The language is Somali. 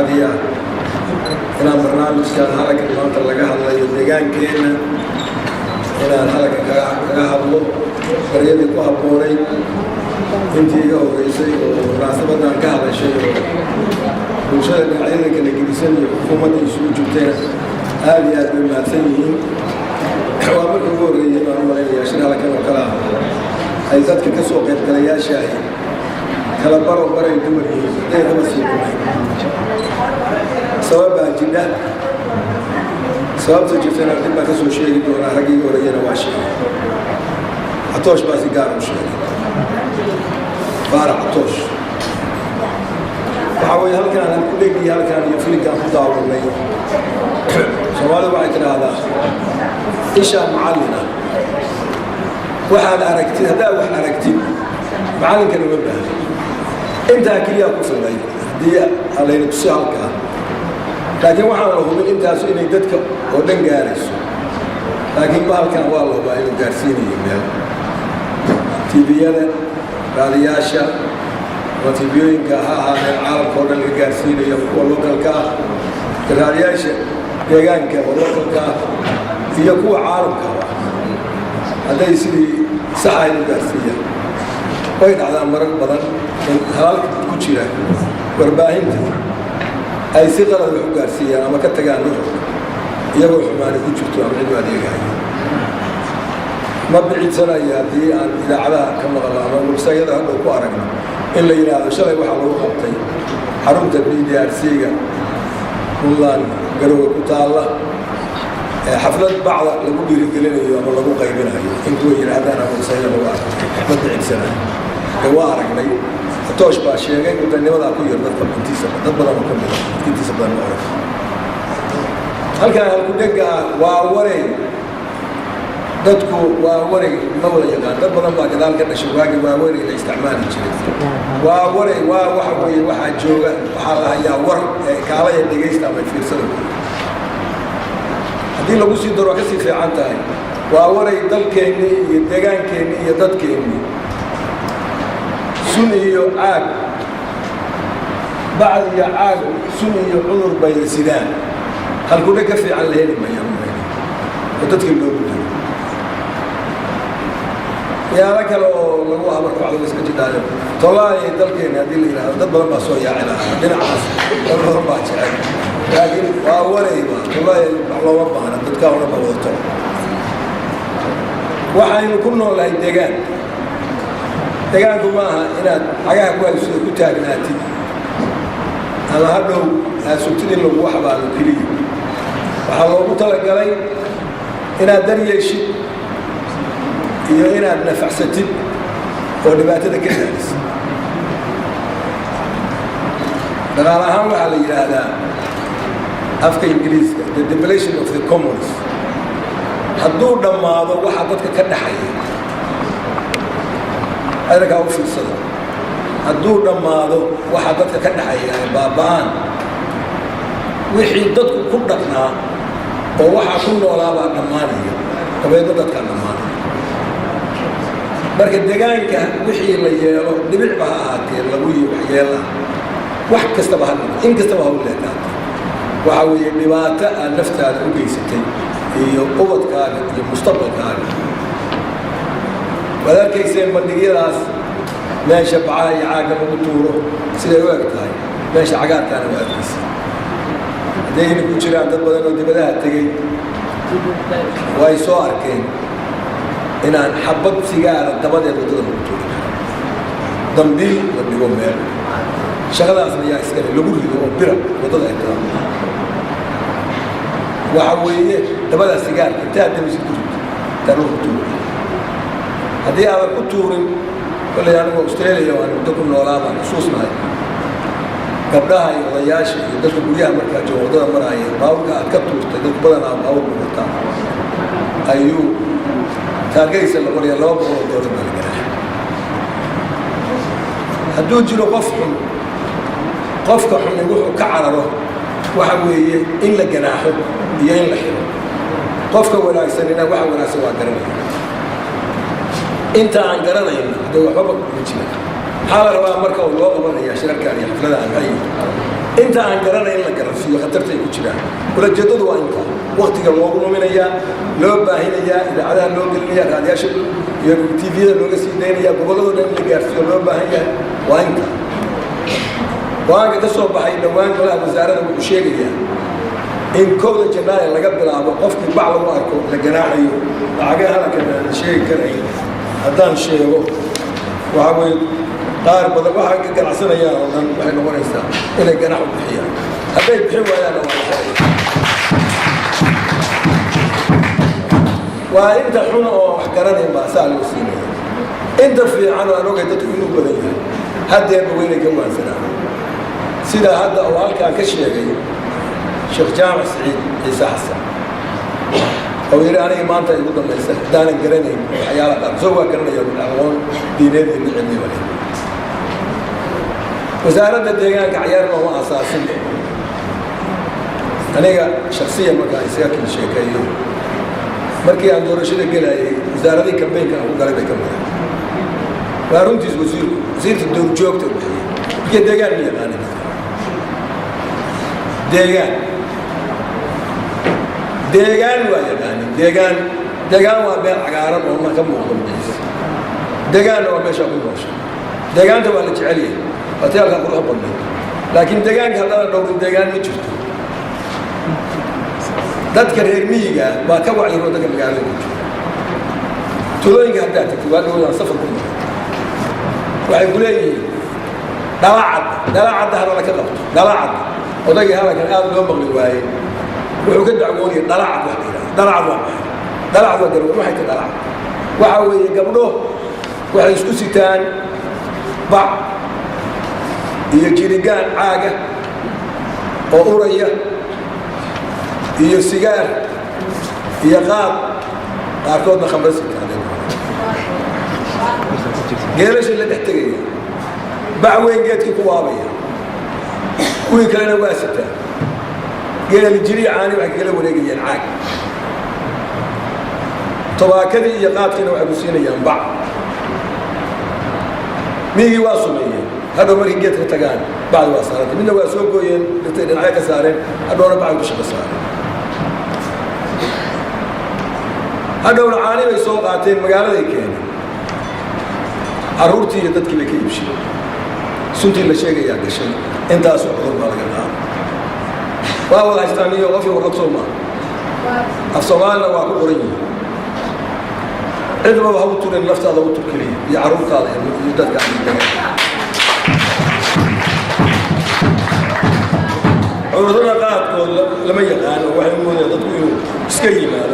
Farxadii ah inaan barnaamijkan halkan maanta laga hadlayo deegaankeenna inaan halkan kaga hadlo baryadii ku habboonayd. Intii iga horreysay oo munaasabadan ka hadashay oo bulshada dhinacyada kala gedisan iyo xukuumadda isugu jirtayna aada iyo aad bay mahadsan yihiin. Waa markii ugu horreeyey baan u malaynayaa shir halkan oo kale ah ay dadka ka soo qaybgalayaasha ay kala baro baray dumar yihiin, hadday kaba sii dhumay. Sabab baa jidha, sababta jirtana dib baan ka soo sheegi doonaa. Raggii iga horreeyana waa sheegay. Catoosh baa si gaar u sheegay, Faarax Catoosh. Waxaa weeye halkaan aan ku dhegii halkaan iyo filinkaan ku daawanay. Soomaalidu waxay tidhaahdaa ishaa macallina. Waxaad aragtid, haddaad wax aragtid, macallinkana uma baahna. Intaa keliyaa ku filnay haddii layna tusi halkaa, laakiin waxaan la hubin intaasu inay dadka oo dhan gaarayso. Laakiin bahalkan waa la hubaa inuu gaarsiinayo meel TV-yada, raadiyaasha ama TV-yooyinka ha ahaadeen caalamka oo dhan laga gaarsiinayo, kuwa local-ka ah, raadiyaasha deegaanka oo local-ka ah iyo kuwa caalamka ah, hadday sidii saxahayd u gaarsiiyaan. Way dhacdaa marar badan in halalka ku jira warbaahinta ay si qalad wax u gaarsiiyaan ama ka tagaan nuxurka iyagoo xumaani ku jirto ama cid u adeegayo. Ma bicidsanayo haddii aan idaacadaha ka maqlo ama website-yada hadhow ku aragno in la yidhaahdo shalay waxaa lagu qabtay xarunta BDRC-ga Puntland Garowe ku taalla xaflad bacda lagu dhiirigelinayo ama lagu qaybinayo, in kuwa yidhaahdaan ama website-yada lagu arkay. Ma bicidsanayo ee waa aragnay. Toosh baa sheegay wadanimadaa ku yar dadka intiisa, dad badan oo ka mida dadka intiisa badan ma arag. Halkaan halkudhega ah waa waray. Dadku waa waray ma wada yaqaan. Dad badan baa gadaal ka dhashay waagi waa waray la isticmaali jiray. Waa waray waa waxa weeye waxaa jooga, waxaa la hayaa war kaalaya dhegaysta ama fiirsada wey. Haddii lagu sii daro waa kasii fiican tahay. Waa waray dalkeennii iyo deegaankeenii iyo dadkeennii sun iyo caag, bacd iyo caag, sun iyo cudur bay sidaan. Halkudheg ka fiican la heli maya oo dadkii loogu daro. Yaalo kale oo lagu habarkacdo iska jidhaayo tolaaya dalkeena haddii la yidhahdo, dad badan baa soo yaaci lahaa dhinacaas, dad badan baa jecel. Laakiin waa warayba tolaaya wax looma baahna, dadkaa o dhan baa wada tolo. Waxaynu ku noolnahay deegaan. Deegaanku ma aha inaad cagaha ku hayso, ku taagnaatid ama hadhow aad sugtid in lagu xabaalo keliya. Waxaa loogu talagalay inaad dar yeeshid iyo inaad nafacsatid oo dhibaatada ka raadisid. Dhaqaal ahaan waxaa la yidhaahdaa afka Ingiriiska the depletion of the commons. Hadduu dhammaado waxaa dadka ka dhaxaya, arrinkaa u fiirsada, hadduu dhammaado waxaa dadka ka dhaxaya ay baaba'aan, wixii dadku ku dhaqnaa oo waxaa ku noolaabaa dhammaanaya, dabeedna dadkaa dhammaanaya. Marka degaanka wixii la yeelo, dhibicba ha ahaatee, lagu waxyeelaa, wax kastaba ha dhigo, in kastaba ha u leekaato, waxaa weeye dhibaato aad naftaada u geysatay iyo ubadkaaga iyo mustaqbalkaaga. Waad arkayseen bandhigyadaas meesha bacaha iyo caagga lagu tuuro siday u eg tahay, meesha cagaarkaana waa arkaysa. Haddayna ku jiraan dad badan oo dibadaha tegey, way soo arkeen inaan xabad sigaara dabadeed waddada lagu tuuri karo, dambiil la dhigo meel shaqadaasna yaa iskale lagu rido oo bira waddada ay taalo. Waxa weeye dabadaa sigaarka intaad damisid ku rid, intaan dhulka tuuri. Haddii aadan ku tuurin, kollay anigu Australia aan muddo ku noolaa baan xusuusnahay gabdhaha iyo odayaasha iyo dadka guryaha markaa jooga waddada maraaya, baaburka aad ka tuurtay, dadku badanaa baabur wataa, ayuu taargadiisa la qoraya, $200 baa la galaa. Hadduu jiro qof xun, qofka xuni wuxuu ka cararo waxa weeye in la ganaaxo iyo in la xiro. Qofka wanaagsanina waxa wanaagsan waa garanaya. Inta aan garanayno hadee waxbaba ma jira. Maxaa la rabaa marka loo qabanaya shirarkan iyo xafladahan? Maxay Inta aan garanay in la garansiiyo khatarta ay ku jiraan. Ulajeedadu waa intaa waktiga loogu luminayaa, loo baahinayaa, idaacadaha loo gelinaya, raadiyaasha iyo TV-yada looga sii daynaya, gobolladoo dhan in la gaarsiiyo loo baahan yahay waa intaa. Go-aanka ka soo baxay dhowaan golaha wasaarada wuxuu sheegayaa in 1-da Janaayo laga bilaabo qofkii bac lagu arko la ganaaxayo lacagaha. Halkan aan sheegi karayn, haddaan sheego waxaa weye qaar badan waxay ka ganacsanayaan oo dhan waxay noqonaysaa inay ganax u bixiyaan. Hadday bixin waayaanna waa la xiraya. Waa inta xun oo wax garanayn baa saa loo siinaya. Inta fiican oo aan ogay dadku inuu badan yahay haddeerba weynay ka waansanaan, sida hadda uu halkaan ka sheegay Sheekh Jaamac Siciid Ciise Xasan oo yidhi: "Aniga maanta igu dambaysa haddaanan garanayn waxyaalaha qaar." Soo waa garanaya, aqoon diineed iyo mid cilmi bale. Wasaaradda deegaanka cayaar looma asaasin. Aniga shaksiyan markaan isaga kala sheekeeyo, markii aan doorashada gelayay, wasaaradihii kambeynka aan ku galay bay ka mid ahay. Waa runtiis wasiirku, wasiirka duurjoogta u bixiyey, markii deegaan ma yaqaanin dadka. Deegaan, deegaan waa yaqaanin. Deegaan, deegaan waa meel cagaaran oo ma ka muuqdo magaciisa. Deegaanna waa meeshaa ku noosha. Deegaanta waa la jecel yahay, waa tii halkaa qurux badnayd, laakiin deegaanka haddana dhowrin, deegaan ma jirto. Dadka reer miyiga baa ka wacyiro dadka magaalada ku jiro. Tulooyinka haddaad tagtid, waa dhowdaan safar ku maray, waxay ku leeyihiin dhalacadda, dhalacadda hadala ka qabto dhalacadda. Odaygii hadalkan aad loo maqli waayey wuxuu ka dacwoonaya dhalacad wax la yidhahdo. Dhalacad waa maxay? Dhalacad waa garwa. Waxay tahay dhalacad waxa weeye gabdho waxay isku sitaan bac iyo jirigaan caaga oo uraya iyo sigaar iyo qaad, qaarkoodna khamro sitaan. Geelashay la dhex tegaya, bac weyn geedkii ku waabaya, kuwii kalena waa sitaa. Geeli jiriya caani waxay kala wareegayaan caag, tobaakadii iyo qaadkiina waxay ku siinayaan bac. Miyigii waa sumeeyeen. Hadhow markay geedka tagaan bacdi waa saarantay. Midna waa soo gooyeen, dhirtay dhinacyo ka saareen, hadhowna bacdi dusha ka saareen. Hadhowna caani bay soo qaateen, magaaladay keeneen, carruurtii iyo dadkii bay ka iibsheen. Suntii la sheegayaa gashay, intaasoo cudur baa laga qaada. Waa wada haystaan iyo qofkii warqad soo maaha, af Soomaalina waa ku qoran yihiin. Cidbaba ha u turin, naftaada u tur keliya iyo carruurtaada iyo dadka degan. Cudurrada qaadkood lama yaqaano, waxay u moodayaan dadku inuu iska yimaado.